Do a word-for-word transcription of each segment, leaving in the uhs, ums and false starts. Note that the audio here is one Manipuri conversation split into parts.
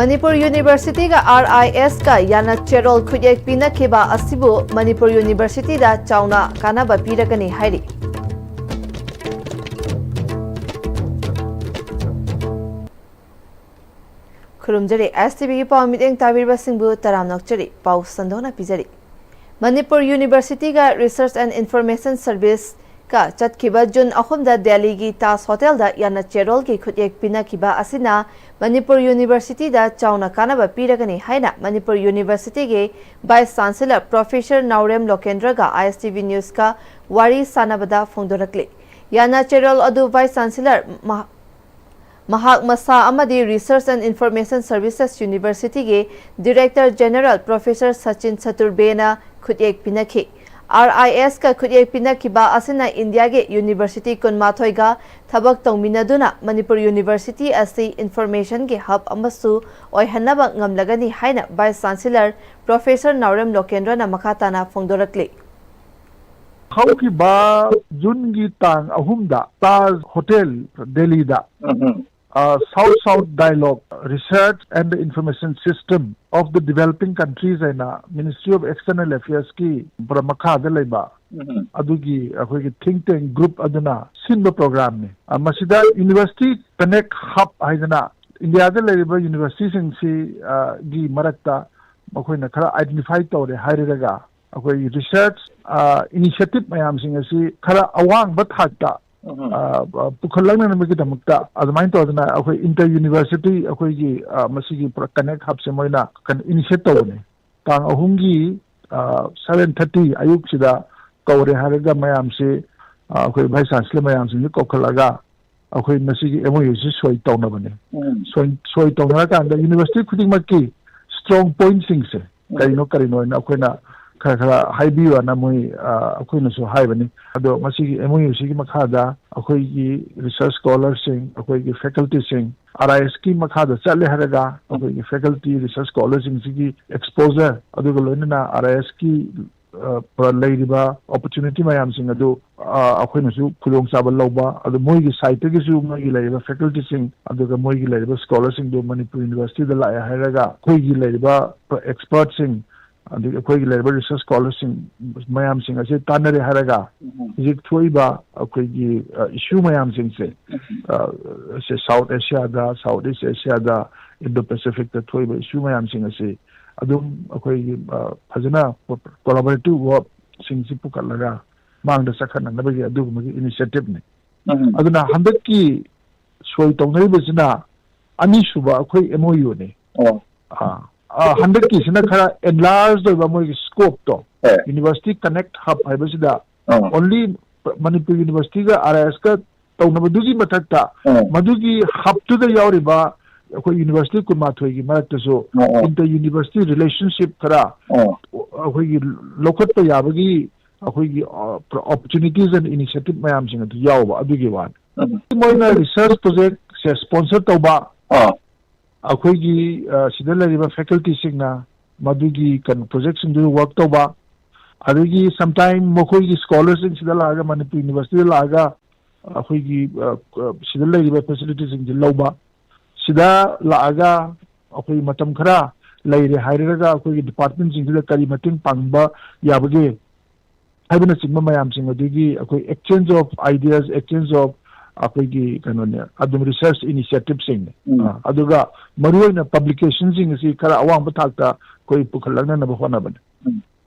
ꯃꯅꯤꯄꯨꯔ ꯌꯨꯅꯤꯚꯔꯁꯤꯇꯤꯒ ꯑꯥꯔ ꯑꯥꯏ ꯑꯦꯁꯀ ꯌꯥꯅ ꯆꯦꯔꯣꯜ ꯈꯨꯠꯌꯦꯛ ꯄꯤꯅꯈꯤꯕ ꯑꯁꯤꯕꯨ ꯃꯅꯤꯄꯨꯔ ꯌꯨꯅꯤꯚꯔꯁꯤꯇꯤꯗ ꯆꯥꯎꯅ ꯀꯥꯟꯅꯕ ꯄꯤꯔꯒꯅꯤ ꯍꯥꯏꯔꯤ꯫ ꯈꯨꯔꯨꯝꯖꯔꯤ꯫ ꯑꯦꯁ ꯇꯤ ꯚꯤꯒꯤ ꯄꯥꯎ ꯃꯤꯠꯌꯦꯡ ꯇꯥꯕꯤꯔꯤꯕꯁꯤꯡꯕꯨ ꯇꯔꯥꯝꯅ ꯑꯣꯛꯆꯔꯤ꯫ ꯄꯥꯎ ꯁꯟꯗꯣꯛꯅ ꯄꯤꯖꯔꯤ꯫ Manipur ꯌꯨꯅꯤꯚꯔꯁꯤꯇꯤꯒ Research and Information Service ꯀ ꯆꯠꯈꯤꯕ ꯖꯨꯟ ꯑꯍꯨꯝꯗ ꯗꯦꯜꯂꯤꯒꯤ ꯇꯥꯖ ꯍꯣꯇꯦꯜꯗ ꯌꯥꯅ ꯆꯦꯔꯣꯜꯒꯤ ꯈꯨꯠꯌꯦꯛ ꯄꯤꯅꯈꯤꯕ ꯑꯁꯤꯅ ꯃꯅꯤꯄꯨꯔ ꯌꯨꯅꯤꯚꯔꯁꯤꯇꯤꯗ ꯆꯥꯎꯅ ꯀꯥꯟꯅꯕ ꯄꯤꯔꯒꯅꯤ ꯍꯥꯏꯅ ꯃꯅꯤꯄꯨꯔ ꯌꯨꯅꯤꯚꯔꯁꯤꯇꯤꯒꯤ ꯚꯥꯏꯁ ꯆꯥꯟꯁꯦꯂꯔ ꯄ꯭ꯔꯣꯐꯦꯁꯔ ꯅꯥꯎꯔꯦꯝ ꯂꯣꯀꯦꯟꯗ꯭ꯔꯒ ꯑꯥꯏ ꯑꯦꯁ ꯇꯤ ꯚꯤ ꯅ꯭ꯌꯨꯁꯀ ꯋꯥꯔꯤ ꯁꯥꯟꯅꯕꯗ ꯐꯣꯡꯗꯣꯔꯛꯂꯤ꯫ ꯌꯥꯅ ꯆꯦꯔꯣꯜ ꯑꯗꯨ ꯚꯥꯏꯁ ꯆꯥꯟꯁꯦꯂꯔ ꯃꯍꯥ-, ꯃꯍꯥꯛ ꯃꯁꯥ ꯑꯃꯗꯤ Research and Information Services Universityꯒꯤ Director General Professor ꯁꯆꯤꯟ ꯁꯇꯨꯔꯕꯦꯅ ꯈꯨꯠꯌꯦꯛ ꯄꯤꯅꯈꯤ꯫ ꯑꯥꯔ ꯑꯥꯏ ꯑꯦꯁꯀ ꯈꯨꯠꯌꯦꯛ ꯄꯤꯅꯈꯤꯕ ꯑꯁꯤꯅ ꯏꯟꯗꯤꯌꯥꯒꯤ ꯌꯨꯅꯤꯚꯔꯁꯤꯇꯤ ꯀꯨꯟꯃꯥꯊꯣꯏꯒ ꯊꯕꯛ ꯇꯧꯃꯤꯟꯅꯗꯨꯅ ꯃꯅꯤꯄꯨꯔ ꯌꯨꯅꯤꯚꯔꯁꯤꯇꯤ ꯑꯁꯤ informationꯒꯤ hub ꯑꯃꯁꯨ ꯑꯣꯏꯍꯟꯅꯕ ꯉꯝꯂꯒꯅꯤ ꯍꯥꯏꯅ ꯚꯥꯏꯁ ꯆꯥꯟꯁꯦꯂꯔ ꯄ꯭ꯔꯣꯐꯦꯁꯔ ꯅꯥꯎꯔꯦꯝ ꯂꯣꯀꯦꯟꯗ꯭ꯔꯅ ꯃꯈꯥ ꯇꯥꯅ ꯐꯣꯡꯗꯣꯔꯛꯂꯤ꯫ ꯍꯧꯈꯤꯕ ꯖꯨꯟꯒꯤ ꯇꯥꯡ ꯑꯍꯨꯝꯗ ꯇꯥꯖ ꯍꯣꯇꯦꯜ ꯗꯦꯜꯂꯤꯗ, ꯎꯝ꯫ ꯑ, South South Dialogue, Research and Information System of the Developing Countries ꯍꯥꯏꯅ Ministry of External Affairsꯀꯤ ꯄꯨꯔꯥ ꯃꯈꯥꯗ ꯂꯩꯕ, ꯎꯝ꯫ ꯑꯗꯨꯒꯤ ꯑꯩꯈꯣꯏꯒꯤ think tank group ꯑꯗꯨꯅ ꯁꯤꯟꯕ programꯅꯤ꯫ ꯑ, ꯃꯁꯤꯗ University Connect Hub ꯍꯥꯏꯗꯅ ꯏꯟꯗꯤꯌꯥꯗ ꯂꯩꯔꯤꯕ universityꯁꯤꯡꯁꯤ, ꯑ, ꯒꯤ ꯃꯔꯛꯇ ꯃꯈꯣꯏꯅ ꯈꯔ identify ꯇꯧꯔꯦ ꯍꯥꯏꯔꯒ ꯑꯩꯈꯣꯏꯒꯤ research, ꯑ, initiative ꯃꯌꯥꯝꯁꯤꯡ ꯑꯁꯤ ꯈꯔ ꯑꯋꯥꯡꯕ ꯊꯥꯛꯇ, ꯎꯝ꯫ ꯑ, ꯑ, ꯄꯨꯈꯠꯂꯛꯅꯅꯕꯒꯤꯗꯃꯛꯇ ꯑꯗꯨꯃꯥꯏꯅ ꯇꯧꯗꯅ ꯑꯩꯈꯣꯏ inter university ꯑꯩꯈꯣꯏꯒꯤ, ꯑ, ꯃꯁꯤꯒꯤ ꯄꯨꯔꯥ connect hubꯁꯦ ꯃꯣꯏꯅ ꯀꯩꯅꯣ initiate ꯇꯧꯕꯅꯤ꯫ ꯇꯥꯡ ꯑꯍꯨꯝꯒꯤ, ꯑ, seven thirty ꯑꯌꯨꯛꯁꯤꯗ ꯀꯧꯔꯦ ꯍꯥꯏꯔꯒ ꯃꯌꯥꯝꯁꯤ, ꯑ, ꯑꯩꯈꯣꯏ vice chancellor ꯃꯌꯥꯝꯁꯤꯡꯁꯤ ꯀꯧꯈꯠꯂꯒ ꯑꯩꯈꯣꯏ ꯃꯁꯤꯒꯤ M O Uꯁꯤ ꯁꯣꯏ ꯇꯧꯅꯕꯅꯤ꯫ ꯎꯝ꯫ ꯁꯣꯏ, ꯁꯣꯏ ꯇꯧꯅꯔꯀꯥꯟꯗ university ꯈꯨꯗꯤꯡꯃꯛꯀꯤ strong pointꯁꯤꯡꯁꯦ ꯎꯝ꯫ ꯀꯔꯤꯅꯣ ꯀꯔꯤꯅꯣ ꯍꯥꯏꯅ ꯑꯩꯈꯣꯏꯅ ꯈꯔ ꯈꯔ ꯍꯥꯏꯕꯤꯌꯨ ꯍꯥꯏꯅ ꯃꯣꯏ, ꯑ, ꯑꯩꯈꯣꯏꯅꯁꯨ ꯍꯥꯏꯕꯅꯤ꯫ ꯑꯗꯣ ꯃꯁꯤꯒꯤ M O Uꯁꯤꯒꯤ ꯃꯈꯥꯗ ꯑꯩꯈꯣꯏꯒꯤ research scholarꯁꯤꯡ, ꯑꯩꯈꯣꯏꯒꯤ facultyꯁꯤꯡ, R I Sꯀꯤ ꯃꯈꯥꯗ ꯆꯠꯂꯦ ꯍꯥꯏꯔꯒ ꯑꯩꯈꯣꯏꯒꯤ faculty, research scholarꯁꯤꯡꯁꯤꯒꯤ exposure, ꯑꯗꯨꯒ ꯂꯣꯏꯅꯅ R I Sꯀꯤ ꯑ, ꯄ-, ꯂꯩꯔꯤꯕ opportunity ꯃꯌꯥꯝꯁꯤꯡ ꯑꯗꯨ, ꯑ, ꯑꯩꯈꯣꯏꯅꯁꯨ ꯈꯨꯗꯣꯡꯆꯥꯕ ꯂꯧꯕ, ꯑꯗꯨ ꯃꯣꯏꯒꯤ side ꯇꯒꯤꯁꯨ ꯃꯣꯏꯒꯤ ꯂꯩꯔꯤꯕ faculty ꯁꯤꯡ ꯑꯗꯨꯒ ꯃꯣꯏꯒꯤ ꯂꯩꯔꯤꯕ scholar ꯁꯤꯡꯗꯨ ꯃꯅꯤꯄꯨꯔ university ꯗ ꯂꯥꯛꯑꯦ ꯍꯥꯏꯔꯒ ꯑꯩꯈꯣꯏꯒꯤ ꯂꯩꯔꯤꯕ expert ꯁꯤꯡ, ꯑꯗꯒꯤ ꯑꯩꯈꯣꯏꯒꯤ ꯂꯩꯔꯤꯕ research scholar ꯁꯤꯡ ꯃꯌꯥꯝꯁꯤꯡ ꯑꯁꯤ ꯇꯥꯟꯅꯔꯦ ꯍꯥꯏꯔꯒ ꯎꯝ꯫ ꯍꯧꯖꯤꯛ ꯊꯣꯛꯏꯕ ꯑꯩꯈꯣꯏꯒꯤ, ꯑ, issue ꯃꯌꯥꯝꯁꯤꯡꯁꯦ, ꯎꯝ꯫ ꯑ, ꯁꯦ South Asia ꯗ, South East Asia ꯗ, Indo Pacific ꯇ ꯊꯣꯛꯏꯕ issue ꯃꯌꯥꯝꯁꯤꯡ ꯑꯁꯤ ꯑꯗꯨꯝ ꯑꯩꯈꯣꯏꯒꯤ, ꯑ, ꯐꯖꯅ collaborative work ꯁꯤꯡꯁꯤ ꯄꯨꯈꯠꯂꯒ ꯃꯥꯡꯗ ꯆꯠꯈꯠꯅꯅꯕꯒꯤ ꯑꯗꯨꯒꯨꯝꯕꯒꯤ initiative ꯅꯤ꯫ ꯎꯝ꯫ ꯑꯗꯨꯅ ꯍꯟꯗꯛꯀꯤ ꯁꯣꯏ ꯇꯧꯅꯔꯤꯕꯁꯤꯅ ꯑꯅꯤꯁꯨꯕ ꯑꯩꯈꯣꯏ M O U ꯅꯤ꯫ ꯑꯣ꯫ ꯑꯥ, ꯑꯥ, ꯍꯟꯗꯛꯀꯤꯁꯤꯅ ꯈꯔ enlarge ꯑꯣꯏꯕ ꯃꯣꯏꯒꯤ scope ꯇꯣ꯫ ꯍꯣꯏ꯫ University Connect Hub ꯍꯥꯏꯕꯁꯤꯗ ꯑꯥ꯫ Only ꯃꯅꯤꯄꯨꯔ University ꯒ R I S ꯀ ꯇꯧꯅꯕꯗꯨꯒꯤ ꯃꯊꯛꯇ ꯑꯥ꯫ ꯃꯗꯨꯒꯤ hub ꯇꯨꯗ ꯌꯥꯎꯔꯤꯕ ꯑꯩꯈꯣꯏ university ꯀꯨꯟꯃꯥꯊꯣꯏꯒꯤ ꯃꯔꯛꯇꯁꯨ ꯑꯥ, ꯑꯥ꯫ Inter university relationship ꯈꯔ ꯑꯥ꯫ ꯑꯩꯈꯣꯏꯒꯤ ꯂꯧꯈꯠꯄ ꯌꯥꯕꯒꯤ ꯑꯩꯈꯣꯏꯒꯤ, ꯑ, opportunities and initiative ꯃꯌꯥꯝꯁꯤꯡ ꯑꯗꯨ ꯌꯥꯎꯕ ꯑꯗꯨꯒꯤ ꯋꯥꯅꯤ꯫ ꯎꯝ꯫ ꯃꯣꯏꯅ research project ꯁꯦ sponsor ꯇꯧꯕ, ꯑꯥ꯫ ꯑꯩꯈꯣꯏꯒꯤ, ꯑ, ꯁꯤꯗ ꯂꯩꯔꯤꯕ faculty ꯁꯤꯡꯅ ꯃꯗꯨꯒꯤ ꯀꯩꯅꯣ project ꯁꯤꯡꯗꯨ work ꯇꯧꯕ, ꯑꯗꯒꯤ sometime ꯃꯈꯣꯏꯒꯤ scholar ꯁꯤꯡ ꯁꯤꯗ ꯂꯥꯛꯑꯒ ꯃꯅꯤꯄꯨꯔ University ꯗ ꯂꯥꯛꯑꯒ ꯑꯩꯈꯣꯏꯒꯤ, ꯑ, ꯑ, ꯁꯤꯗ ꯂꯩꯔꯤꯕ facility ꯁꯤꯡꯁꯤ ꯂꯧꯕ, ꯁꯤꯗ ꯂꯥꯛꯑꯒ ꯑꯩꯈꯣꯏ ꯃꯇꯝ ꯈꯔ ꯂꯩꯔꯦ ꯍꯥꯏꯔꯒ ꯑꯩꯈꯣꯏꯒꯤ department ꯁꯤꯡꯁꯤꯗ ꯀꯔꯤ ꯃꯇꯦꯡ ꯄꯥꯡꯕ ꯌꯥꯕꯒꯦ ꯍꯥꯏꯕꯅꯆꯤꯡꯕ ꯃꯌꯥꯝꯁꯤꯡ ꯑꯗꯨꯒꯤ ꯑꯩꯈꯣꯏ exchange of ideas, exchange of ꯑꯩꯈꯣꯏꯒꯤ ꯀꯩꯅꯣꯅꯦ, ꯑꯗꯨꯝ research initiative ꯁꯤꯡꯅꯦ꯫ ꯎꯝ꯫ ꯑ, ꯑꯗꯨꯒ ꯃꯔꯨꯑꯣꯏꯅ publication ꯁꯤꯡ ꯑꯁꯤ ꯈꯔ ꯑꯋꯥꯡꯕ ꯊꯥꯛꯇ ꯑꯩꯈꯣꯏ ꯄꯨꯈꯠꯂꯛꯅꯅꯕ ꯍꯣꯠꯅꯕꯅꯦ꯫ ꯎꯝ꯫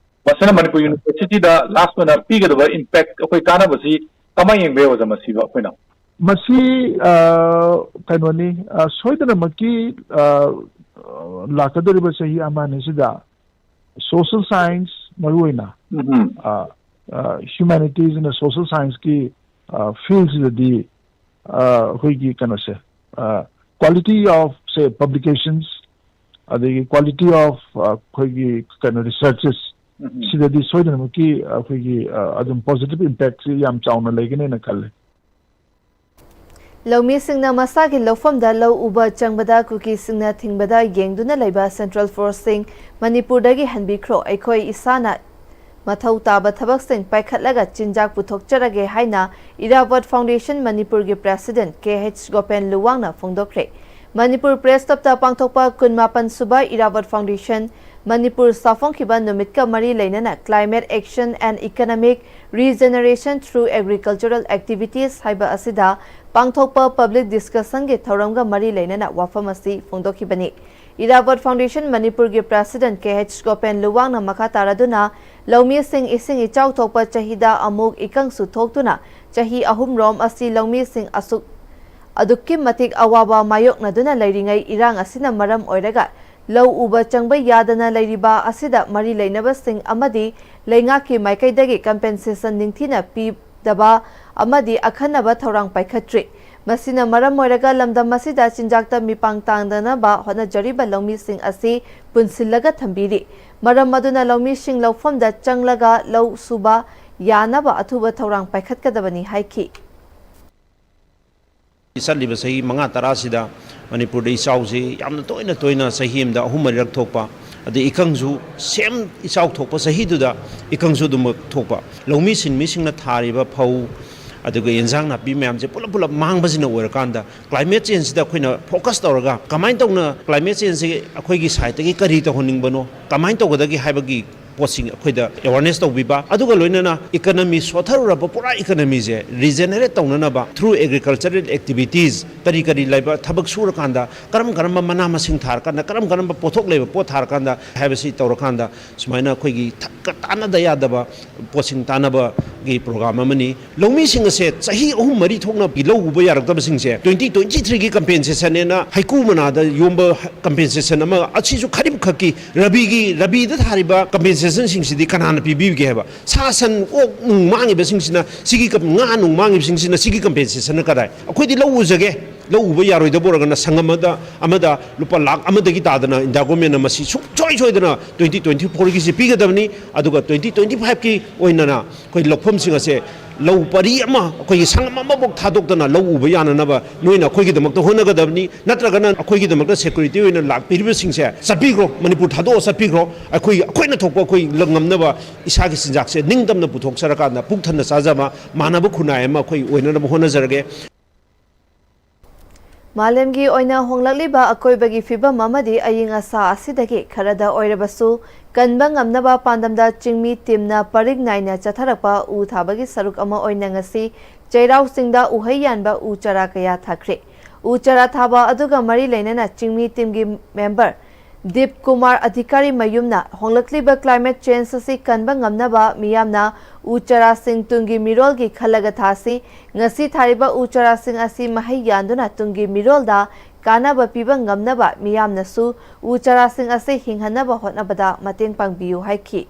ꯃꯁꯤꯅ ꯃꯅꯤꯄꯨꯔ University ꯗ last ꯑꯣꯏꯅ ꯄꯤꯒꯗꯕ impact, ꯑꯩꯈꯣꯏ ꯀꯥꯟꯅꯕꯁꯤ ꯀꯃꯥꯏꯅ ꯌꯦꯡꯕ ꯌꯥꯏ, ꯑꯣꯖꯥ, ꯃꯁꯤꯕꯨ ꯑꯩꯈꯣꯏꯅ? ꯃꯁꯤ, ꯑ, ꯀꯩꯅꯣꯅꯤ, ꯑ, ꯁꯣꯏꯗꯅꯃꯛꯀꯤ, ꯑ, ꯂꯥꯛꯀꯗꯧꯔꯤꯕ ꯆꯍꯤ ꯑꯃ ꯑꯅꯤꯁꯤꯗ social science ꯃꯔꯨꯑꯣꯏꯅ, ꯎꯝ꯫ ꯑ, ꯑ, humanities and social science ꯀꯤ, ꯑ, field ꯁꯤꯗꯗꯤ, ꯑ, ꯑꯩꯈꯣꯏꯒꯤ ꯀꯩꯅꯣꯁꯦ, ꯑ, quality of, say, publications, ꯑꯗꯒꯤ quality of, ꯑ, ꯑꯩꯈꯣꯏꯒꯤ ꯀꯩꯅꯣ researches, ꯎꯝ꯫ ꯁꯤꯗꯗꯤ ꯁꯣꯏꯗꯅꯃꯛꯀꯤ ꯑꯩꯈꯣꯏꯒꯤ, ꯑ, ꯑꯗꯨꯝ positive impact ꯁꯤ ꯌꯥꯝ ꯆꯥꯎꯅ ꯂꯩꯒꯅꯦꯅ ꯈꯜꯂꯦ꯫ ꯂꯧꯃꯤꯁꯤꯡꯅ ꯃꯁꯥꯒꯤ ꯂꯧꯐꯝꯗ ꯂꯧ ꯎꯕ ꯆꯪꯕꯗ ꯀꯨꯀꯤꯁꯤꯡꯅ ꯊꯤꯡꯕꯗ ꯌꯦꯡꯗꯨꯅ ꯂꯩꯕ central force ꯁꯤꯡ ꯃꯅꯤꯄꯨꯔꯗꯒꯤ ꯍꯟꯕꯤꯈ꯭ꯔꯣ, ꯑꯩꯈꯣꯏ ꯏꯁꯥꯅ ꯃꯊꯧ ꯇꯥꯕ ꯊꯕꯛꯁꯤꯡ ꯄꯥꯏꯈꯠꯂꯒ ꯆꯤꯟꯖꯥꯛ ꯄꯨꯊꯣꯛꯆꯔꯒꯦ ꯍꯥꯏꯅ ꯏꯔꯥꯕꯣꯠ ꯐꯥꯎꯟꯗꯦꯁꯟ ꯃꯅꯤꯄꯨꯔꯒꯤ ꯄ꯭ꯔꯦꯁꯤꯗꯦꯟꯠ ꯀꯦ ꯑꯩꯆ ꯒꯣꯄꯦꯟ ꯂꯨꯋꯥꯡꯅ ꯐꯣꯡꯗꯣꯛꯈ꯭ꯔꯦ꯫ ꯃꯅꯤꯄꯨꯔ ꯄ꯭ꯔꯦꯁ ꯀ꯭ꯂꯕꯇ ꯄꯥꯡꯊꯣꯛꯄ ꯀꯨꯟꯃꯥꯄꯟ ꯁꯨꯕ ꯏꯔꯥꯕꯣꯠ ꯐꯥꯎꯟꯗꯦꯁꯟ ꯃꯅꯤꯄꯨꯔ ꯁꯥꯐꯣꯡꯈꯤꯕ ꯅꯨꯃꯤꯠꯀ ꯃꯔꯤ ꯂꯩꯅꯅ Climate Action and Economic Regeneration Through Agricultural Activities ꯍꯥꯏꯕ ꯑꯁꯤꯗ ꯄꯥꯡꯊꯣꯛꯄ ꯄꯕ꯭ꯂꯤꯛ ꯗꯤꯁꯀꯁꯟꯒꯤ ꯊꯧꯔꯝꯒ ꯃꯔꯤ ꯂꯩꯅꯅ ꯋꯥꯐꯝ ꯑꯁꯤ ꯐꯣꯡꯗꯣꯛꯈꯤꯕꯅꯤ꯫ ꯏꯔꯥꯕꯣꯠ ꯐꯥꯎꯟꯗꯦꯁꯟ ꯃꯅꯤꯄꯨꯔꯒꯤ ꯄ꯭ꯔꯦꯁꯤꯗꯦꯟꯠ ꯀꯦ ꯑꯩꯆ ꯒꯣꯄꯦꯟ ꯂꯨꯋꯥꯡꯅ ꯃꯈꯥ ꯇꯥꯔꯗꯨꯅ ꯂꯧꯃꯤꯁꯤꯡ ꯏꯁꯤꯡ ꯏꯆꯥꯎ ꯊꯣꯛꯄ ꯆꯍꯤꯗ ꯑꯃꯨꯛ ꯏꯀꯪꯁꯨ ꯊꯣꯛꯇꯨꯅ ꯆꯍꯤ ꯑꯍꯨꯝꯔꯣꯝ ꯑꯁꯤ ꯂꯧꯃꯤꯁꯤꯡ ꯑꯁꯨꯛ ꯑꯗꯨꯛꯀꯤ ꯃꯇꯤꯛ ꯑꯋꯥꯕ ꯃꯥꯌꯣꯛꯅꯗꯨꯅ ꯂꯩꯔꯤꯉꯩ ꯏꯔꯥꯡ ꯑꯁꯤꯅ ꯃꯔꯝ ꯑꯣꯏꯔꯒ ꯂꯧ ꯎꯕ ꯆꯪꯕ ꯌꯥꯗꯅ ꯂꯩꯔꯤꯕ ꯑꯁꯤꯗ ꯃꯔꯤ ꯂꯩꯅꯕꯁꯤꯡ ꯑꯃꯗꯤ ꯂꯩꯉꯥꯛꯀꯤ ꯃꯥꯏꯀꯩꯗꯒꯤ ꯀꯝꯄꯦꯟꯁꯦꯁꯟ ꯅꯤꯡꯊꯤꯅ ꯄꯤꯗꯕ ꯑꯃꯗꯤ ꯑꯈꯟꯅꯕ ꯊꯧꯔꯥꯡ ꯄꯥꯏꯈꯠꯇ꯭ꯔꯤ꯫ ꯃꯁꯤꯅ ꯃꯔꯝ ꯑꯣꯏꯔꯒ ꯂꯝꯗꯝ ꯑꯁꯤꯗ ꯆꯤꯟꯖꯥꯛꯇ ꯃꯤꯄꯥꯡ ꯇꯥꯡꯗꯅꯕ ꯍꯣꯠꯅꯖꯔꯤꯕ ꯂꯧꯃꯤꯁꯤꯡ ꯑꯁꯤ ꯄꯨꯟꯁꯤꯜꯂꯒ ꯊꯝꯕꯤꯔꯤ꯫ ꯃꯔꯝ ꯑꯗꯨꯅ ꯂꯧꯃꯤꯁꯤꯡ ꯂꯧꯐꯝꯗ ꯆꯪꯂꯒ ꯂꯧ ꯁꯨꯕ ꯌꯥꯅꯕ ꯑꯊꯨꯕ ꯊꯧꯔꯥꯡ ꯄꯥꯏꯈꯠꯀꯗꯕꯅꯤ ꯍꯥꯏꯈꯤ꯫ ꯆꯠꯂꯤꯕ ꯆꯍꯤ ꯃꯉꯥ ꯇꯔꯥꯁꯤꯗ ꯃꯅꯤꯄꯨꯔꯗ ꯏꯆꯥꯎꯁꯤ ꯌꯥꯝꯅ ꯇꯣꯏꯅ ꯇꯣꯏꯅ ꯆꯍꯤ ꯑꯃꯗ ꯑꯍꯨꯝ ꯃꯔꯤꯔꯛ ꯊꯣꯛꯄ, ꯑꯗꯩ ꯏꯀꯪꯁꯨ ꯁꯦꯝ ꯏꯆꯥꯎ ꯊꯣꯛꯄ ꯆꯍꯤꯗꯨꯗ ꯏꯀꯪꯁꯨ ꯑꯗꯨꯃꯛ ꯊꯣꯛꯄ꯫ ꯂꯧꯃꯤ ꯁꯤꯟꯃꯤꯁꯤꯡꯅ ꯊꯥꯔꯤꯕ ꯐꯧ, ꯑꯗꯨꯒ ꯌꯦꯟꯁꯥꯡ ꯅꯥꯄꯤ ꯃꯌꯥꯝꯁꯦ ꯄꯨꯂꯞ ꯄꯨꯂꯞ ꯃꯥꯡꯕꯁꯤꯅ ꯑꯣꯏꯔꯀꯥꯟꯗ, ꯀ꯭ꯂꯥꯏꯃꯦꯠ ꯆꯦꯟꯖꯁꯤꯗ ꯑꯩꯈꯣꯏꯅ ꯐꯣꯀꯁ ꯇꯧꯔꯒ ꯀꯃꯥꯏꯅ ꯇꯧꯅ ꯀ꯭ꯂꯥꯏꯃꯦꯠ ꯆꯦꯟꯖꯁꯤ ꯑꯩꯈꯣꯏꯒꯤ ꯁꯥꯏꯠꯇꯒꯤ ꯀꯔꯤ ꯇꯧꯍꯟꯅꯤꯡꯕꯅꯣ, ꯀꯃꯥꯏꯅ ꯇꯧꯒꯗꯒꯦ ꯍꯥꯏꯕꯒꯤ ꯄꯣꯠꯁꯤꯡ ꯑꯩꯈꯣꯏꯗ ꯑꯦꯋꯥꯔꯅꯦꯁ ꯇꯧꯕꯤꯕ, ꯑꯗꯨꯒ ꯂꯣꯏꯅꯅ ꯏꯀꯅꯃꯤ ꯁꯣꯠꯊꯔꯨꯔꯕ ꯄꯨꯔꯥ ꯏꯀꯅꯃꯤꯁꯦ ꯔꯤꯖꯦꯅꯦꯔꯦꯠ ꯇꯧꯅꯅꯕ through agricultural activities, ꯀꯔꯤ ꯀꯔꯤ ꯂꯩꯕ ꯊꯕꯛ ꯁꯨꯔꯀꯥꯟꯗ ꯀꯔꯝ ꯀꯔꯝꯕ ꯃꯅꯥ ꯃꯁꯤꯡ ꯊꯥꯔꯀꯥꯟꯗ, ꯀꯔꯝ ꯀꯔꯝꯕ ꯄꯣꯠꯊꯣꯛ ꯂꯩꯕ ꯄꯣꯠ ꯊꯥꯔꯀꯥꯟꯗ ꯍꯥꯏꯕꯁꯤ ꯇꯧꯔꯀꯥꯟꯗ ꯁꯨꯃꯥꯏꯅ ꯑꯩꯈꯣꯏꯒꯤ ꯊ-, ꯀ-, ꯇꯥꯟꯅꯗ ꯌꯥꯗꯕ ꯄꯣꯠꯁꯤꯡ ꯇꯥꯟꯅꯕꯒꯤ ꯄ꯭ꯔꯣꯒ꯭ꯔꯥꯝ ꯑꯃꯅꯤ꯫ ꯂꯧꯃꯤꯁꯤꯡ ꯑꯁꯦ ꯆꯍꯤ ꯑꯍꯨꯝ ꯃꯔꯤ ꯊꯣꯛꯅ ꯂꯧ ꯎꯕ ꯌꯥꯔꯛꯇꯕꯁꯤꯡꯁꯦ twenty twenty three ꯒꯤ ꯀꯝꯄꯦꯟꯁꯦꯁꯟ ꯍꯥꯏꯅ ꯍꯩꯀꯨ ꯃꯅꯥꯗ ꯌꯣꯝꯕ ꯀꯝꯄꯦꯟꯁꯦꯁꯟ ꯑꯃ, ꯑꯁꯤꯁꯨ ꯈꯔꯤꯞ ꯈꯛꯀꯤ, ꯔꯕꯤꯒꯤ, ꯔꯕꯤꯗ ꯊꯥꯔꯤꯕ ꯀꯝꯄꯦꯟꯁꯦꯁꯟꯁꯤꯡꯁꯤꯗꯤ ꯀꯅꯥꯅ ꯄꯤꯕꯤꯕꯒꯦ ꯍꯥꯏꯕ? ꯁꯥ ꯁꯟ, ꯑꯣꯛ ꯅꯨꯡ ꯃꯥꯡꯉꯤꯕꯁꯤꯡꯁꯤꯅ ꯁꯤꯒꯤ ꯀꯝ-, ꯉꯥ ꯅꯨꯡ ꯃꯥꯡꯉꯤꯕꯁꯤꯡꯁꯤꯅ ꯁꯤꯒꯤ ꯀꯝꯄꯦꯟꯁꯦꯁꯟꯅ ꯀꯗꯥꯏ? ꯑꯩꯈꯣꯏꯗꯤ ꯂꯧ ꯎꯖꯒꯦ, ꯂꯧ ꯎꯕ ꯌꯥꯔꯣꯏꯗꯕ ꯑꯣꯏꯔꯒꯅ ꯁꯪꯉꯝ ꯑꯃꯗ, ꯑꯃꯗ ꯂꯨꯄꯥ ꯂꯥꯈ ꯑꯃꯗꯒꯤ ꯇꯥꯗꯅ ꯏꯟꯗꯤꯌꯥ ꯒꯣꯔꯃꯦꯟꯅ ꯃꯁꯤ ꯁꯨꯡꯁꯣꯏ ꯁꯣꯏꯗꯅ twenty twenty four ꯒꯤꯁꯤ ꯄꯤꯒꯗꯕꯅꯤ꯫ ꯑꯗꯨꯒ twenty twenty five ꯀꯤ ꯑꯣꯏꯅꯅ ꯑꯩꯈꯣꯏ ꯂꯧꯐꯝꯁꯤꯡ ꯑꯁꯦ ꯂꯧ ꯄꯔꯤ ꯑꯃ, ꯑꯩꯈꯣꯏꯒꯤ ꯁꯪꯒꯝ ꯑꯃꯐꯥꯎ ꯊꯥꯗꯣꯛꯇꯅ ꯂꯧ ꯎꯕ ꯌꯥꯅꯅꯕ ꯅꯣꯏꯅ ꯑꯩꯈꯣꯏꯒꯤꯗꯃꯛꯇ ꯍꯣꯠꯅꯒꯗꯕꯅꯤ꯫ ꯅꯠꯇ꯭ꯔꯒꯅ ꯑꯩꯈꯣꯏꯒꯤꯗꯃꯛꯇ ꯁꯦꯀ꯭ꯌꯨꯔꯤꯇꯤ ꯑꯣꯏꯅ ꯂꯥꯛꯄꯤꯔꯤꯕꯁꯤꯡꯁꯦ ꯆꯠꯄꯤꯈ꯭ꯔꯣ, ꯃꯅꯤꯄꯨꯔ ꯊꯥꯗꯣꯛꯑ ꯆꯠꯄꯤꯈ꯭ꯔꯣ꯫ ꯑꯩꯈꯣꯏ, ꯑꯩꯈꯣꯏꯅ ꯊꯣꯛꯄ ꯑꯩꯈꯣꯏ ꯉꯝꯅꯕ ꯏꯁꯥꯒꯤ ꯆꯤꯟꯖꯥꯛꯁꯦ ꯅꯤꯡꯇꯝꯅ ꯄꯨꯊꯣꯛꯆꯔꯀꯥꯟꯗ ꯄꯨꯛ ꯊꯟꯅ ꯆꯥꯖꯕ ꯃꯥꯟꯅꯕ ꯈꯨꯟꯅꯥꯏ ꯑꯃ ꯑꯩꯈꯣꯏ ꯑꯣꯏꯅꯅꯕ ꯍꯣꯠꯅꯖꯔꯒꯦ꯫ ꯃꯥꯂꯦꯝꯒꯤ ꯑꯣꯏꯅ ꯍꯣꯡꯂꯛꯂꯤꯕ ꯑꯀꯣꯏꯕꯒꯤ ꯐꯤꯕꯝ ꯑꯃꯗꯤ ꯑꯏꯪ ꯑꯁꯥ ꯑꯁꯤꯗꯒꯤ ꯈꯔꯗ ꯑꯣꯏꯔꯕꯁꯨ ꯀꯟꯕ ꯉꯝꯅꯕ ꯄꯥꯟꯗꯝꯗ ꯆꯤꯡꯃꯤ ꯇꯤꯝꯅ ꯄꯔꯤꯡ ꯅꯥꯏꯅ ꯆꯠꯊꯔꯛꯄ ꯎ ꯊꯥꯕꯒꯤ ꯁꯔꯨꯛ ꯑꯃ ꯑꯣꯏꯅ ꯉꯁꯤ ꯆꯩꯔꯥꯎ ꯆꯤꯡꯗ ꯎꯍꯩ ꯌꯥꯟꯕ ꯎ ꯆꯥꯔꯥ ꯀꯌꯥ ꯊꯥꯈ꯭ꯔꯦ꯫ ꯎ ꯆꯥꯔꯥ ꯊꯥꯕ ꯑꯗꯨꯒ ꯃꯔꯤ ꯂꯩꯅꯅ ꯆꯤꯡꯃꯤ ꯇꯤꯝꯒꯤ ꯃꯦꯝꯕꯔ ꯗꯤꯞ ꯀꯨꯃꯥꯔ ꯑꯙꯤꯀꯥꯔꯤ ꯃꯌꯨꯝꯅ ꯍꯣꯡꯂꯛꯂꯤꯕ climate change ꯑꯁꯤ ꯀꯟꯕ ꯉꯝꯅꯕ ꯃꯤꯌꯥꯝꯅ ꯎ ꯆꯥꯔꯥꯁꯤꯡ ꯇꯨꯡꯒꯤ ꯃꯤꯔꯣꯜꯒꯤ ꯈꯜꯂꯒ ꯊꯥꯁꯤ꯫ ꯉꯁꯤ ꯊꯥꯔꯤꯕ ꯎ ꯆꯥꯔꯥꯁꯤꯡ ꯑꯁꯤ ꯃꯍꯩ ꯌꯥꯟꯗꯨꯅ ꯇꯨꯡꯒꯤ ꯃꯤꯔꯣꯜꯗ ꯀꯥꯟꯅꯕ ꯄꯤꯕ ꯉꯝꯅꯕ ꯃꯤꯌꯥꯝꯅꯁꯨ ꯎ ꯆꯥꯔꯥꯁꯤꯡ ꯑꯁꯤ ꯍꯤꯡꯍꯟꯅꯕ ꯍꯣꯠꯅꯕꯗ ꯃꯇꯦꯡ ꯄꯥꯡꯕꯤꯌꯨ ꯍꯥꯏꯈꯤ꯫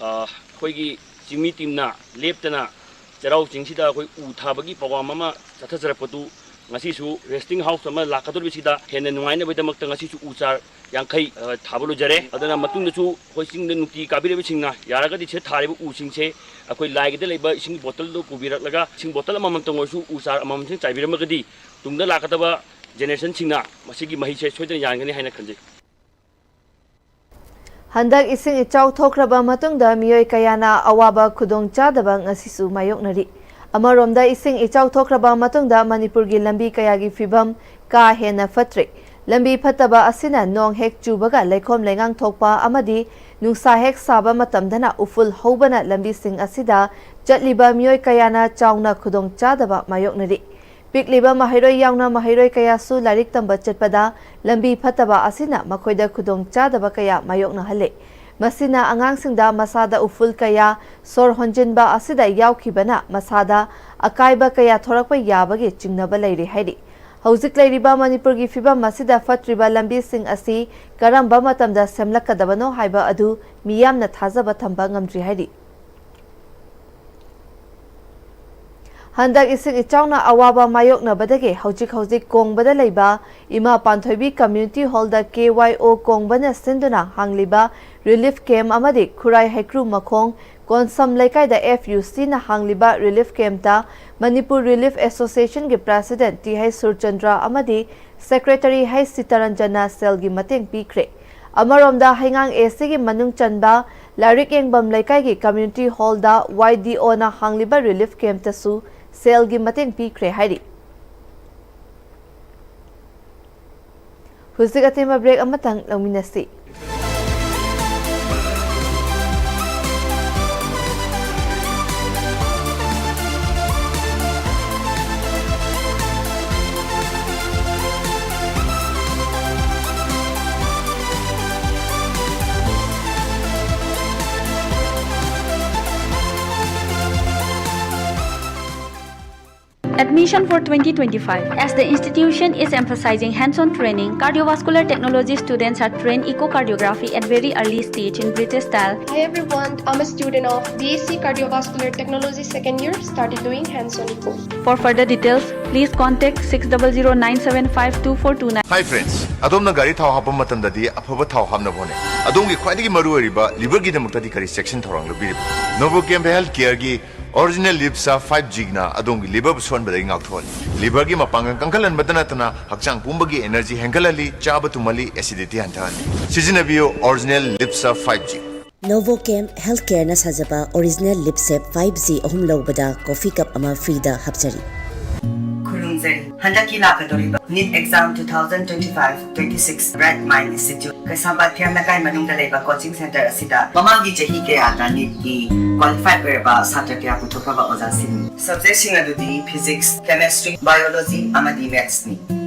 ꯑ, ꯑꯩꯈꯣꯏꯒꯤ ꯆꯤꯡꯃꯤ ꯇꯤꯝꯅ ꯂꯦꯞꯇꯅ ꯆꯩꯔꯥꯎ ꯆꯤꯡꯁꯤꯗ ꯑꯩꯈꯣꯏ ꯎ ꯊꯥꯕꯒꯤ ꯄ꯭ꯔꯣꯒ꯭ꯔꯥꯝ ꯑꯃ ꯆꯠꯊꯖꯔꯛꯄꯗꯨ ꯉꯁꯤꯁꯨ ꯔꯦꯁꯇꯤꯡ ꯍꯥꯎꯁ ꯑꯃ ꯂꯥꯛꯀꯗꯧꯔꯤꯕꯁꯤꯗ ꯍꯦꯟꯅ ꯅꯨꯡꯉꯥꯏꯅꯕꯒꯤꯗꯃꯛꯇ ꯉꯁꯤꯁꯨ ꯎ ꯆꯥꯔ ꯌꯥꯡꯈꯩ, ꯑ, ꯊꯥꯕ ꯂꯣꯏꯖꯔꯦ꯫ ꯑꯗꯨꯅ ꯃꯇꯨꯡꯗꯁꯨ ꯑꯩꯈꯣꯏ ꯆꯤꯡꯗ ꯅꯨꯡꯇꯤ ꯀꯥꯕꯤꯔꯤꯕꯁꯤꯡꯅ ꯌꯥꯔꯒꯗꯤ ꯁꯤꯗ ꯊꯥꯔꯤꯕ ꯎꯁꯤꯡꯁꯦ ꯑꯩꯈꯣꯏ ꯂꯥꯏꯒꯤꯗ ꯂꯩꯕ ꯏꯁꯤꯡ ꯕꯣꯇꯜꯗꯣ ꯄꯨꯕꯤꯔꯛꯂꯒ ꯏꯁꯤꯡ ꯕꯣꯇꯜ ꯑꯃꯃꯝꯇꯪ ꯑꯣꯏꯔꯁꯨ ꯎ ꯆꯥꯔ ꯑꯃꯃꯝꯁꯤꯡ ꯆꯥꯏꯕꯤꯔꯝꯃꯒꯗꯤ ꯇꯨꯡꯗ ꯂꯥꯛꯀꯗꯕ ꯖꯦꯅꯦꯔꯦꯁꯟꯁꯤꯡꯅ ꯃꯁꯤꯒꯤ ꯃꯍꯩꯁꯦ ꯁꯣꯏꯗꯅ ꯌꯥꯟꯒꯅꯤ ꯍꯥꯏꯅ ꯈꯟꯖꯩ꯫ ꯍꯟꯗꯛ ꯏꯁꯤꯡ ꯏꯆꯥꯎ ꯊꯣꯛꯈ꯭ꯔꯕ ꯃꯇꯨꯡꯗ ꯃꯤꯑꯣꯏ ꯀꯌꯥꯅ ꯑꯋꯥꯕ ꯈꯨꯗꯣꯡꯆꯥꯗꯕ ꯉꯁꯤꯁꯨ ꯃꯥꯌꯣꯛꯅꯔꯤ꯫ ꯑꯃꯔꯣꯝꯗ ꯏꯁꯤꯡ ꯏꯆꯥꯎ ꯊꯣꯛꯈ꯭ꯔꯕ ꯃꯇꯨꯡꯗ ꯃꯅꯤꯄꯨꯔꯒꯤ ꯂꯝꯕꯤ ꯀꯌꯥꯒꯤ ꯐꯤꯕꯝ ꯀꯥ ꯍꯦꯟꯅ ꯐꯠꯇ꯭ꯔꯦ꯫ ꯂꯝꯕꯤ ꯐꯠꯇꯕ ꯑꯁꯤꯅ ꯅꯣꯡ ꯍꯦꯛ ꯆꯨꯕꯒ ꯂꯩꯈꯣꯝ ꯂꯩꯉꯥꯡ ꯊꯣꯛꯄ ꯑꯃꯗꯤ ꯅꯨꯡꯁꯥ ꯍꯦꯛ ꯁꯥꯕ ꯃꯇꯝꯗꯅ ꯎꯐꯨꯜ ꯍꯧꯕꯅ ꯂꯝꯕꯤꯁꯤꯡ ꯑꯁꯤꯗ ꯆꯠꯂꯤꯕ ꯃꯤꯑꯣꯏ ꯀꯌꯥꯅ ꯆꯥꯎꯅ ꯈꯨꯗꯣꯡꯆꯥꯗꯕ ꯃꯥꯌꯣꯛꯅꯔꯤ꯫ ꯄꯤꯛꯂꯤꯕ ꯃꯍꯩꯔꯣꯏ ꯌꯥꯎꯅ ꯃꯍꯩꯔꯣꯏ ꯀꯌꯥꯁꯨ ꯂꯥꯏꯔꯤꯛ ꯇꯝꯕ ꯆꯠꯄꯗ ꯂꯝꯕꯤ ꯐꯠꯇꯕ ꯑꯁꯤꯅ ꯃꯈꯣꯏꯗ ꯈꯨꯗꯣꯡꯆꯥꯗꯕ ꯀꯌꯥ ꯃꯥꯌꯣꯛꯅꯍꯜꯂꯦ꯫ ꯃꯁꯤꯅ ꯑꯉꯥꯡꯁꯤꯡꯗ ꯃꯁꯥꯗ ꯎꯐꯨꯜ ꯀꯌꯥ, ꯁꯣꯔ ꯍꯣꯟꯖꯤꯟꯕ ꯑꯁꯤꯗ ꯌꯥꯎꯈꯤꯕꯅ ꯃꯁꯥꯗ ꯑꯀꯥꯏꯕ ꯀꯌꯥ ꯊꯣꯔꯛꯄ ꯌꯥꯕꯒꯤ ꯆꯤꯡꯅꯕ ꯂꯩꯔꯦ ꯍꯥꯏꯔꯤ꯫ ꯍꯧꯖꯤꯛ ꯂꯩꯔꯤꯕ ꯃꯅꯤꯄꯨꯔꯒꯤ ꯐꯤꯕꯝ ꯑꯁꯤꯗ ꯐꯠꯇ꯭ꯔꯤꯕ ꯂꯝꯕꯤꯁꯤꯡ ꯑꯁꯤ ꯀꯔꯝꯕ ꯃꯇꯝꯗ ꯁꯦꯝꯂꯛꯀꯗꯕꯅꯣ ꯍꯥꯏꯕ ꯑꯗꯨ ꯃꯤꯌꯥꯝꯅ ꯊꯥꯖꯕ ꯊꯝꯕ ꯉꯝꯗ꯭ꯔꯤ ꯍꯥꯏꯔꯤ꯫ ꯍꯟꯗꯛ ꯏꯁꯤꯡ ꯏꯆꯥꯎꯅ ꯑꯋꯥꯕ ꯃꯥꯌꯣꯛꯅꯕꯗꯒꯤ ꯍꯧꯖꯤꯛ ꯍꯧꯖꯤꯛ ꯀꯣꯡꯕꯗ ꯂꯩꯕ ꯏꯃꯥ ꯄꯥꯟꯊꯣꯏꯕꯤ Community Hallꯗ K Y O ꯀꯣꯡꯕꯅ ꯁꯤꯟꯗꯨꯅ ꯍꯥꯡꯂꯤꯕ relief camp ꯑꯃꯗꯤ ꯈꯨꯔꯥꯏ ꯍꯩꯀ꯭ꯔꯨ ꯃꯈꯣꯡ ꯀꯣꯟꯁꯝ ꯂꯩꯀꯥꯏꯗ F U Cꯅ ꯍꯥꯡꯂꯤꯕ relief campꯇ Manipur Relief Associationꯒꯤ President T H Surchandra ꯑꯃꯗꯤ Secretary H ꯁꯤꯇꯥꯔꯟꯖꯟꯅ ꯁꯦꯜꯒꯤ ꯃꯇꯦꯡ ꯄꯤꯈ꯭ꯔꯦ꯫ ꯑꯃꯔꯣꯝꯗ ꯍꯩꯉꯥꯡ A Cꯒꯤ ꯃꯅꯨꯡ ꯆꯟꯕ ꯂꯥꯏꯔꯤꯛ ꯌꯦꯡꯐꯝ ꯂꯩꯀꯥꯏꯒꯤ Community Hallꯗ Y D Oꯅ ꯍꯥꯡꯂꯤꯕ relief campꯇꯁꯨ ꯁꯦꯜꯒꯤ ꯃꯇꯦꯡ ꯄꯤꯈ꯭ꯔꯦ ꯍꯥꯏꯔꯤ꯫ ꯍꯧꯖꯤꯛ ꯑꯇꯦꯟꯕ break ꯑꯃꯇꯪ ꯂꯧꯃꯤꯟꯅꯁꯤ꯫ Admission for twenty twenty-five. As the institution is emphasizing hands-on training, cardiovascular technology students are trained echocardiography at very early stage in British style. Hi everyone, I'm a student of B S C Cardiovascular Technology second year, started doing hands-on echo. For further details, please contact six double zero nine seven five two four two nine. Hi friends, ꯑꯗꯣꯝꯅ ꯒꯥꯔꯤ ꯊꯥꯎ ꯍꯥꯞꯄ ꯃꯇꯝꯗꯗꯤ ꯑꯐꯕ ꯊꯥꯎ ꯍꯥꯞꯅꯕ ꯍꯣꯠꯅꯩ꯫ ꯑꯗꯣꯝꯒꯤ ꯈ꯭ꯋꯥꯏꯗꯒꯤ ꯃꯔꯨꯑꯣꯏꯔꯤꯕ liverꯒꯤꯗꯃꯛꯇꯗꯤ ꯀꯔꯤ checkꯁꯤꯟ ꯊꯧꯔꯥꯡ ꯂꯧꯕꯤꯔꯤꯕ? Novochem Healthcareꯒꯤ Original Lipsa five Gꯅ ꯑꯗꯣꯝꯒꯤ liverꯕꯨ ꯁꯣꯟꯕꯗꯒꯤ ꯉꯥꯛꯊꯣꯛꯍꯜꯂꯤ꯫ Liverꯒꯤ ꯃꯄꯥꯡꯒꯜ ꯀꯟꯈꯠꯍꯟꯕꯇ ꯅꯠꯇꯅ ꯍꯛꯆꯥꯡ ꯄꯨꯝꯕꯒꯤ energy ꯍꯦꯟꯒꯠꯍꯜꯂꯤ, ꯆꯥꯕ ꯇꯨꯝꯍꯜꯂꯤ, acidity ꯍꯟꯊꯍꯜꯂꯤ꯫ ꯁꯤꯖꯤꯟꯅꯕꯤꯌꯨ Original Lipsa five G꯫ Novochem Healthcareꯅ ꯁꯥꯖꯕ Original Lipsa five G ꯑꯍꯨꯝ ꯂꯧꯕꯗ coffee cup ꯑꯃ freeꯗ ꯍꯥꯞꯆꯔꯤ꯫ ꯈꯨꯔꯨꯝꯖꯔꯤ꯫ ꯍꯟꯗꯛꯀꯤ ꯂꯥꯛꯀꯗꯧꯔꯤꯕ NEET exam two thousand twenty-five twenty-six Bright Mind Institute, ꯀꯩꯁꯥꯝꯄꯥꯠ ꯐꯤꯌꯝ ꯂꯩꯀꯥꯏ ꯃꯅꯨꯡꯗ ꯂꯩꯕ coaching center ꯑꯁꯤꯗ ꯃꯃꯥꯡꯒꯤ ꯆꯍꯤ ꯀꯌꯥꯗ NEETꯀꯤ qualified ꯑꯣꯏꯔꯕ ꯁꯥꯇ꯭ꯔ ꯀꯌꯥ ꯄꯨꯊꯣꯛꯈ꯭ꯔꯕ ꯑꯣꯖꯥꯁꯤꯡꯅꯤ꯫ Subjectꯁꯤꯡ ꯑꯗꯨꯗꯤ Physics, Chemistry, Biology ꯑꯃꯗꯤ Mathsꯅꯤ꯫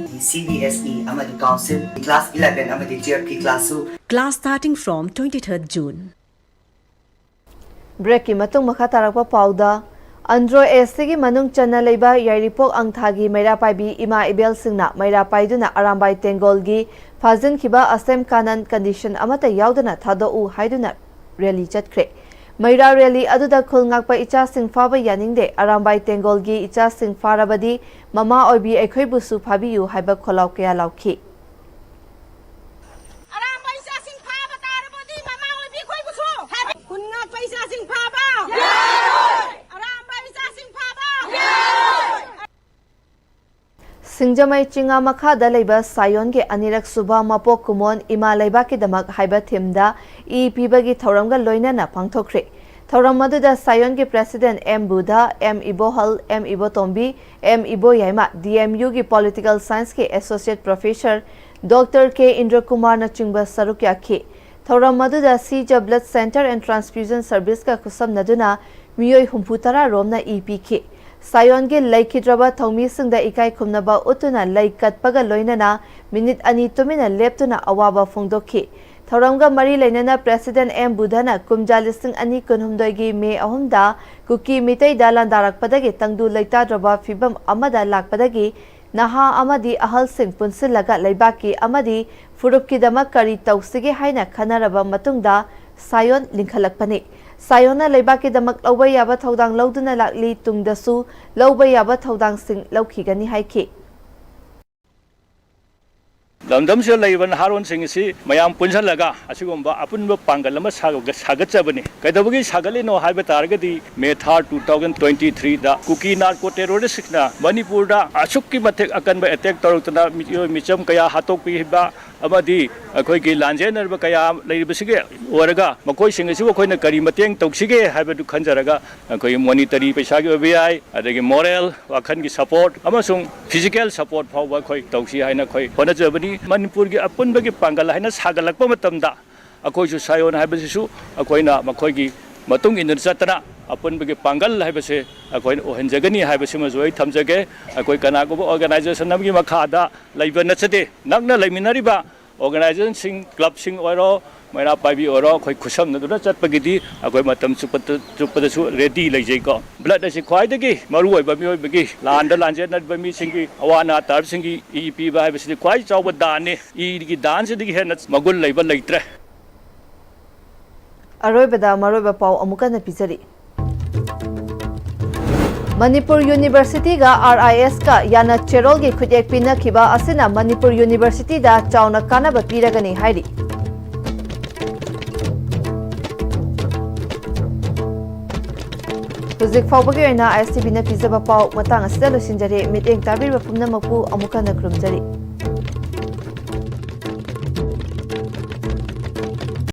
C B S E ꯑꯃꯗꯤ Council, Class eleven ꯑꯃꯗꯤ twelveꯀꯤ classꯁꯨ꯫ Class starting from twenty-third June. Breakꯀꯤ ꯃꯇꯨꯡ ꯃꯈꯥ ꯇꯥꯔꯛꯄ ꯄꯥꯎꯗ, ꯑꯟꯗ꯭ꯔꯣ A Cꯒꯤ ꯃꯅꯨꯡ ꯆꯟꯅ ꯂꯩꯕ ꯌꯥꯏꯔꯤꯄꯣꯛ ꯑꯪꯊꯥꯒꯤ ꯃꯩꯔꯥ ꯄꯥꯏꯕꯤ ꯏꯃꯥ ꯏꯕꯦꯜꯁꯤꯡꯅ ꯃꯩꯔꯥ ꯄꯥꯏꯗꯨꯅ ꯑꯔꯥꯝꯕꯥꯏ ꯇꯦꯡꯒꯣꯜꯒꯤ ꯐꯥꯖꯤꯟꯈꯤꯕ ꯑꯁꯦꯝ ꯀꯥꯅꯟ condition ꯑꯃꯠꯇ ꯌꯥꯎꯗꯅ ꯊꯥꯗꯣꯛꯎ ꯍꯥꯏꯗꯨꯅ rally ꯆꯠꯈ꯭ꯔꯦ꯫ ꯃꯩꯔꯥ ꯔꯦꯂꯤ ꯑꯗꯨꯗ ꯈꯨꯜ ꯉꯥꯛꯄ ꯏꯆꯥꯁꯤꯡ ꯐꯥꯕ ꯌꯥꯅꯤꯡꯗꯦ, ꯑꯔꯥꯝꯕꯥꯏ ꯇꯦꯡꯒꯣꯜꯒꯤ ꯏꯆꯥꯁꯤꯡ ꯐꯥꯔꯕꯗꯤ ꯃꯃꯥ ꯑꯣꯏꯕꯤ ꯑꯩꯈꯣꯏꯕꯨꯁꯨ ꯐꯥꯕꯤꯌꯨ ꯍꯥꯏꯕ ꯈꯣꯜꯂꯥꯎ ꯀꯌꯥ ꯂꯥꯎꯈꯤ꯫ ꯑꯔꯥꯝꯕꯥꯏ ꯏꯆꯥꯁꯤꯡ ꯐꯥꯕ ꯇꯥꯔꯕꯗꯤ ꯃꯃꯥ ꯑꯣꯏꯕꯤ ꯑꯩꯈꯣꯏꯕꯨꯁꯨ ꯐꯥꯕꯤ-, ꯈꯨꯜ ꯉꯥꯛꯄ ꯏꯆꯥꯁꯤꯡ ꯐꯥꯕ ꯌꯥꯔꯣꯏ! ꯑꯔꯥꯝꯕꯥꯏ ꯏꯆꯥꯁꯤꯡ ꯐꯥꯕ ꯌꯥꯔꯣꯏ! ꯁꯤꯡꯖꯃꯩ ꯆꯤꯉꯥ ꯃꯈꯥꯗ ꯂꯩꯕ ꯁꯥꯌꯣꯟꯒꯤ ꯑꯅꯤꯔꯛ ꯁꯨꯕ ꯃꯄꯣꯛ ꯀꯨꯝꯑꯣꯟ ꯏꯃꯥ ꯂꯩꯕꯥꯛꯀꯤꯗꯃꯛ ꯍꯥꯏꯕ ꯊꯤꯝꯗ ꯏ ꯄꯤꯕꯒꯤ ꯊꯧꯔꯝꯒ ꯂꯣꯏꯅꯅ ꯄꯥꯡꯊꯣꯛꯈ꯭ꯔꯦ꯫ ꯊꯧꯔꯝ ꯑꯗꯨꯗ ꯁꯥꯌꯣꯟꯒꯤ president M Budha, M Ibohal, M Ibotombi, M Iboyaima, D M ꯌꯨꯒꯤ ꯄꯣꯂꯤꯇꯤꯀꯦꯜ ꯁꯥꯏꯟꯁꯀꯤ ꯑꯦꯁꯣꯁꯤꯌꯦꯠ ꯄ꯭ꯔꯣꯐꯦꯁꯔ ꯗꯣꯛꯇꯔ ꯀꯦ ꯏꯟꯗ꯭ꯔꯀꯨꯃꯥꯔꯅꯆꯤꯡꯕ ꯁꯔꯨꯛ ꯌꯥꯈꯤ꯫ ꯊꯧꯔꯝ ꯑꯗꯨꯗ Shija blood centre and transfusion ꯁꯔꯚꯤꯁꯀ ꯈꯨꯠꯁꯝꯅꯗꯨꯅ ꯃꯤꯑꯣꯏ ꯍꯨꯝꯐꯨ ꯇꯔꯥ ꯔꯣꯝꯅ ꯏ ꯄꯤꯈꯤ꯫ ꯁꯥꯌꯣꯟꯒꯤ ꯂꯩꯈꯤꯗ꯭ꯔꯕ ꯊꯧꯃꯤꯁꯤꯡꯗ ꯏꯀꯥꯏ ꯈꯨꯝꯅꯕ ꯎꯠꯇꯨꯅ ꯂꯩ ꯀꯠꯄꯒ ꯂꯣꯏꯅꯅ ꯃꯤꯅꯤꯠ ꯑꯅꯤ ꯇꯨꯃꯤꯟꯅ ꯂꯦꯞꯇꯨꯅ ꯑꯋꯥꯕ ꯐꯣꯡꯗꯣꯛꯈꯤ꯫ ꯊꯧꯔꯝꯒ ꯃꯔꯤ ꯂꯩꯅꯅ ꯄ꯭ꯔꯦꯁꯤꯗꯦꯟꯠ ꯑꯦꯝ ꯕꯨꯙꯅ ꯀꯨꯝꯖꯥ ꯂꯤꯁꯤꯡ ꯑꯅꯤ ꯀꯨꯟꯍꯨꯝꯗꯣꯏꯒꯤ ꯃꯦ ꯑꯍꯨꯝꯗ ꯀꯨꯀꯤ ꯃꯤꯇꯩꯗ ꯂꯥꯟꯗꯥꯔꯛꯄꯗꯒꯤ ꯇꯪꯗꯨ ꯂꯩꯇꯥꯗ꯭ꯔꯕ ꯐꯤꯚꯝ ꯑꯃꯗ ꯂꯥꯛꯄꯗꯒꯤ ꯅꯍꯥ ꯑꯃꯗꯤ ꯑꯍꯜꯁꯤꯡ ꯄꯨꯟꯁꯤꯜꯂꯒ ꯂꯩꯕꯥꯛꯀꯤ ꯑꯃꯗꯤ ꯐꯨꯔꯨꯞꯀꯤꯗꯃꯛ ꯀꯔꯤ ꯇꯧꯁꯤꯒꯦ ꯍꯥꯏꯅ ꯈꯟꯅꯔꯕ ꯃꯇꯨꯡꯗ ꯁꯥꯌꯣꯟ ꯂꯤꯡꯈꯠꯂꯛꯄꯅꯤ꯫ ꯁꯥꯌꯣꯟꯅ ꯂꯩꯕꯥꯛꯀꯤꯗꯃꯛ ꯂꯧꯕ ꯌꯥꯕ ꯊꯧꯗꯥꯡ ꯂꯧꯗꯨꯅ ꯂꯥꯛꯂꯤ, ꯇꯨꯡꯗꯁꯨ ꯂꯧꯕ ꯌꯥꯕ ꯊꯧꯗꯥꯡꯁꯤꯡ ꯂꯧꯈꯤꯒꯅꯤ ꯍꯥꯏꯈꯤ꯫ ꯂꯝꯗꯝꯁꯤꯗ ꯂꯩꯔꯤꯕ ꯅꯍꯥꯔꯣꯟꯁꯤꯡ ꯑꯁꯤ ꯃꯌꯥꯝ ꯄꯨꯟꯁꯤꯜꯂꯒ ꯑꯁꯤꯒꯨꯝꯕ ꯑꯄꯨꯟꯕ ꯄꯥꯡꯒꯜ ꯑꯃ ꯁꯥꯒ-, ꯁꯥꯒꯠꯆꯕꯅꯤ꯫ ꯀꯩꯗꯧꯕꯒꯤ ꯁꯥꯒꯠꯂꯤꯅꯣ ꯍꯥꯏꯕ ꯇꯥꯔꯒꯗꯤ, ꯃꯦ ꯊꯥꯔ ꯇꯨ ꯊꯥꯎꯖꯟ ꯇ꯭ꯋꯦꯟꯇꯤ ꯊ꯭ꯔꯤꯗ ꯀꯨꯀꯤ ꯅꯥꯔꯀꯣ ꯇꯦꯔꯣꯔꯤꯁ꯭ꯠꯅ ꯃꯅꯤꯄꯨꯔꯗ ꯑꯁꯨꯛꯀꯤ ꯃꯇꯤꯛ ꯑꯀꯟꯕ ꯑꯦꯇꯦꯛ ꯇꯧꯔꯛꯇꯨꯅ ꯃꯤꯑꯣꯏ ꯃꯤꯆꯝ ꯀꯌꯥ ꯍꯥꯠꯇꯣꯛꯄꯤꯈꯤꯕ ꯑꯃꯗꯤ ꯑꯩꯈꯣꯏꯒꯤ ꯂꯥꯟꯖꯦꯟꯅꯔꯤꯕ ꯀꯌꯥ ꯂꯩꯔꯤꯕꯁꯤꯒꯤ ꯑꯣꯏꯔꯒ ꯃꯈꯣꯏꯁꯤꯡ ꯑꯁꯤꯕꯨ ꯑꯩꯈꯣꯏꯅ ꯀꯔꯤ ꯃꯇꯦꯡ ꯇꯧꯁꯤꯒꯦ ꯍꯥꯏꯕꯗꯨ ꯈꯟꯖꯔꯒ ꯑꯩꯈꯣꯏꯒꯤ ꯃꯣꯅꯤꯇꯔꯤ ꯄꯩꯁꯥꯒꯤ ꯑꯣꯏꯕ ꯌꯥꯏ, ꯑꯗꯒꯤ ꯃꯣꯔꯦꯜ, ꯋꯥꯈꯜꯒꯤ ꯁꯄꯣꯔꯠ ꯑꯃꯁꯨꯡ ꯐꯤꯖꯤꯀꯦꯜ ꯁꯄꯣꯔꯠ ꯐꯥꯎꯕ ꯑꯩꯈꯣꯏ ꯇꯧꯁꯤ ꯍꯥꯏꯅ ꯑꯩꯈꯣꯏ ꯍꯣꯠꯅꯖꯕꯅꯤ꯫ ꯃꯅꯤꯄꯨꯔꯒꯤ ꯑꯄꯨꯟꯕꯒꯤ ꯄꯥꯡꯒꯜ ꯍꯥꯏꯅ ꯁꯥꯒꯠꯂꯛꯄ ꯃꯇꯝꯗ ꯑꯩꯈꯣꯏꯁꯨ ꯁꯥꯌꯣꯟ ꯍꯥꯏꯕꯁꯤꯁꯨ ꯑꯩꯈꯣꯏꯅ ꯃꯈꯣꯏꯒꯤ ꯃꯇꯨꯡ ꯏꯟꯗꯨꯅ ꯆꯠꯇꯅ ꯑꯄꯨꯟꯕꯒꯤ ꯄꯥꯡꯒꯜ ꯍꯥꯏꯕꯁꯦ ꯑꯩꯈꯣꯏꯅ ꯑꯣꯏꯍꯟꯖꯒꯅꯤ ꯍꯥꯏꯕꯁꯤꯃꯁꯨ ꯑꯩ ꯊꯝꯖꯒꯦ꯫ ꯑꯩꯈꯣꯏ ꯀꯅꯥꯒꯨꯝꯕ ꯑꯣꯔꯒꯅꯥꯏꯖꯦꯁꯟ ꯑꯃꯒꯤ ꯃꯈꯥꯗ ꯂꯩꯕ ꯅꯠꯆꯗꯦ꯫ ꯅꯛꯅ ꯂꯩꯃꯤꯟꯅꯔꯤꯕ ꯑꯣꯔꯒꯅꯥꯏꯖꯦꯁꯟꯁꯤꯡ, ꯀ꯭ꯂꯕꯁꯤꯡ ꯑꯣꯏꯔꯣ, ꯃꯩꯔꯥ ꯄꯥꯏꯕꯤ ꯑꯣꯏꯔꯣ, ꯑꯩꯈꯣꯏ ꯈꯨꯠꯁꯝꯅꯗꯨꯅ ꯆꯠꯄꯒꯤꯗꯤ ꯑꯩꯈꯣꯏ ꯃꯇꯝ ꯆꯨꯞꯄꯗ-, ꯆꯨꯞꯄꯗꯁꯨ ꯔꯦꯗꯤ ꯂꯩꯖꯩꯀꯣ꯫ ꯕ꯭ꯂꯗ ꯑꯁꯤ ꯈ꯭ꯋꯥꯏꯗꯒꯤ ꯃꯔꯨꯑꯣꯏꯕ ꯃꯤꯑꯣꯏꯕꯒꯤ ꯂꯥꯟꯗ ꯂꯥꯟꯖꯦꯟꯅꯔꯤꯕ ꯃꯤꯁꯤꯡꯒꯤ ꯑꯋꯥ ꯑꯅꯥ ꯇꯥꯔꯕꯁꯤꯡꯒꯤ ꯏ ꯄꯤꯕ ꯍꯥꯏꯕꯁꯤꯗꯤ ꯈ꯭ꯋꯥꯏ ꯆꯥꯎꯕ ꯗꯥꯟꯅꯤ꯫ ꯏꯒꯤ ꯗꯥꯟꯁꯤꯗꯒꯤ ꯍꯦꯟꯅ ꯃꯒꯨꯟ ꯂꯩꯕ ꯂꯩꯇ꯭ꯔꯦ꯫ ꯑꯔꯣꯏꯕꯗ ꯃꯔꯨꯑꯣꯏꯕ ꯄꯥꯎ ꯑꯃꯨꯛ ꯍꯟꯅ ꯄꯤꯖꯔꯤ꯫ ꯃꯅꯤꯄꯨꯔ ꯌꯨꯅꯤꯚꯔꯁꯤꯇꯤꯒ ꯑꯥꯔ ꯑꯥꯏ ꯑꯦꯁꯀ ꯌꯥꯅ ꯆꯦꯔꯣꯜꯒꯤ ꯈꯨꯠꯌꯦꯛ ꯄꯤꯅꯈꯤꯕ ꯑꯁꯤꯅ ꯃꯅꯤꯄꯨꯔ ꯌꯨꯅꯤꯚꯔꯁꯤꯇꯤꯗ ꯆꯥꯎꯅ ꯀꯥꯟꯅꯕ ꯄꯤꯔꯒꯅꯤ ꯍꯥꯏꯔꯤ꯫ ꯍꯧꯖꯤꯛ ꯐꯥꯎꯕꯒꯤ ꯑꯣꯏꯅ ꯑꯥꯏ ꯑꯦꯁ ꯇꯤ ꯚꯤꯅ ꯄꯤꯖꯕ ꯄꯥꯎ ꯃꯇꯥꯡ ꯑꯁꯤꯗ ꯂꯣꯏꯁꯤꯟꯖꯔꯦ꯫ ꯃꯤꯠꯌꯦꯡ ꯇꯥꯕꯤꯔꯤꯕ ꯄꯨꯝꯅꯃꯛꯄꯨ ꯑꯃꯨꯛ ꯍꯟꯅ ꯈꯨꯔꯨꯝꯖꯔꯤ꯫